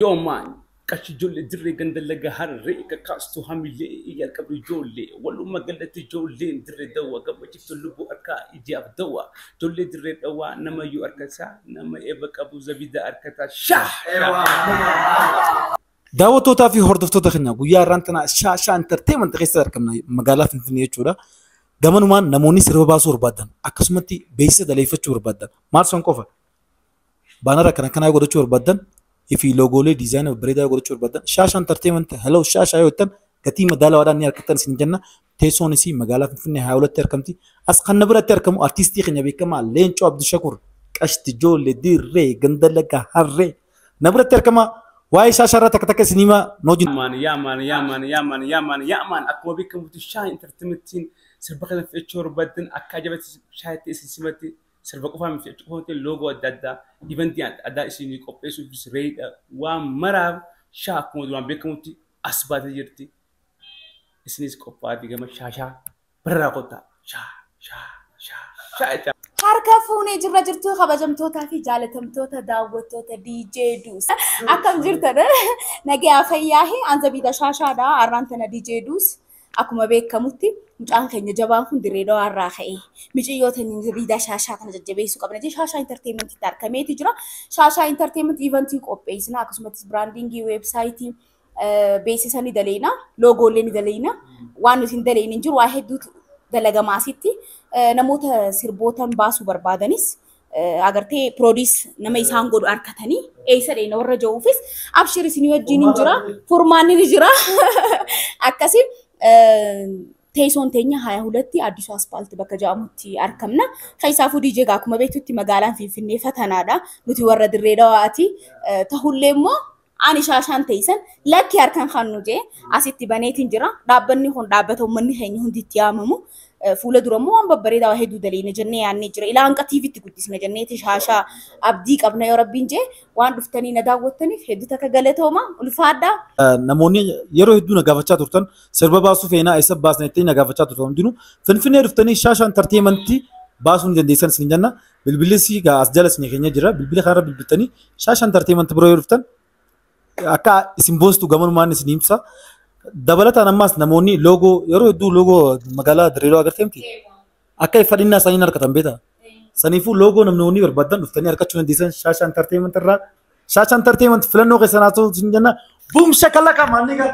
Yoo maan qashi ijoollee dirree ganda laga harree kakaastu hamilee iyyaal qabdu ijoollee waluma galatti ijoolleen dirree dawwa gammachiiftu lubbuu harkaa ijaaf dawwa ijoollee dirree dhawaa nama iyyuu harkataa nama eeba qabu zabida harkataa shaa. Daawwattootaa fi hordoftoota keenya, guyyaa har'aan tana Shaashaa Entertainment keessatti argamna, magaalaa Finfinnee jechuudha. Gamanumaan namoonni sirba baasuu barbaadan, akkasumatti beeksisa daleeffachuu barbaadan, maal son qofa, baanara kana kanaa godhachuu barbaadan fi loogoolee diizaayinii babbareedaa godhachuu barbaadan, Shaashaa Entertainment, hello Shaashaa yoo jettan gatii madaalawaadhaan ni argattan isin jenna. Teessoon isii magaalaa Finfinnee Haayolatti argamti. As kan na biratti argamu artiistii keenya beekamaa Leencoo Abdushakur, qashti ijoollee dirree ganda laga harree na biratti argama. Waa'ee Shaashaa irraa takka takka isin himaa noojin. Maan yaa maan yaa maan yaa maan yaa maan yaa maan, akkuma beekamutti Shaa Entertainmentiin sirba kana fe'achuu barbaadan akka ajaa'ibatti shaayitti isin simatti. Sirba qofaa miti, fe'achuu qofaa miti, loogoo adda addaa, eventii adda addaa isinii qopheessuufis reedha. Waan maraaf shaa akkuma duraan beekamutti as baatee jirti. Isinis qophaa'atii gama Shaashaa birraa kottaa, shaa shaa shaa shaa jechaa. Harka fuunee jirra jirtu, kabajamtootaa fi jaalatamtoota daawwattoota DJ Duus. Akkam jirtan? Nagayaa fayyaahi, anzabiidha Shaashaadha. Har'aan tana DJ Duus akkuma beekamutti mucaan keenya jabaan kun dirree dawaa irraa ka'ee miciyyoota Zabiidaa Shaashaa kana jajjabeessuu qabna jee Shaashaa Entertainmentitti argameeti jira. Shaashaa Entertainment eventii qopheessina, akkasumattis brandingii websiteii, beeksisa ni daleena, loogoolee ni daleena. Waan nuti hin daleene hin jiru, waa hedduutu dalagamaa asitti. Namoota sirbootan baasuu barbaadanis agartee produce nama isaan godhu harkatanii eessa dheena warra jiruufis abshir isinii wajjin hin jira, furmaanni ni jira. Akkasii teessoon teenya 22tti Addisuu Asphalt bakka jedhamutti argamna. Keessaafuu DJ gaa akkuma beektutti magaalaan Finfinnee fatanaadha. Nuti warra dirree dawaati. Tahullee immoo ani Shaashaan teessan lakki harkaan kan nu jee asitti baneetiin jira. Dhaabbanni kun dhaabbata uummanni keenya hundi itti yaamamu. Fuula dura immoo waan babbareedaa waa hedduu daleena jennee yaadnee jira. Ilaa hanqa TVtti guddisna jenneeti Shaashaa abdii qabna. Yoo Rabbiin jee, waan dhuftanii na daawwattaniif hedduu takka galatooma, ulfaadhaa. Namoonni yeroo hedduu na gaafachaa turtan, sirba baasuu feenaa eessa baasna jettanii na gaafachaa turtan, hundinuu Finfinnee dhuftanii Shaashaa Entertainmentii baasuu ni dandeessan isin jenna. Bilbilli si as jala isin keenya jira. Bilbila kanarra bilbiltanii Shaashaa Entertainmentii bira yoo dhuftan akka isin boostu gamanumaan isin ibsa. Dabalataan ammaas namoonni loogoo, yeroo hedduu loogoo magaalaa Dirree Dawaa agartee miti? Akka fadhinnaa isaanii hin argatan beektaa? Saniifuu loogoo namoonni barbaadan dhuftanii argachuu dandeessan Shaashaa Entertainment irraa. Shaashaa Entertainment filannoo keessan haa ta'u isin jenna. Boom shakalaka maanni gaa.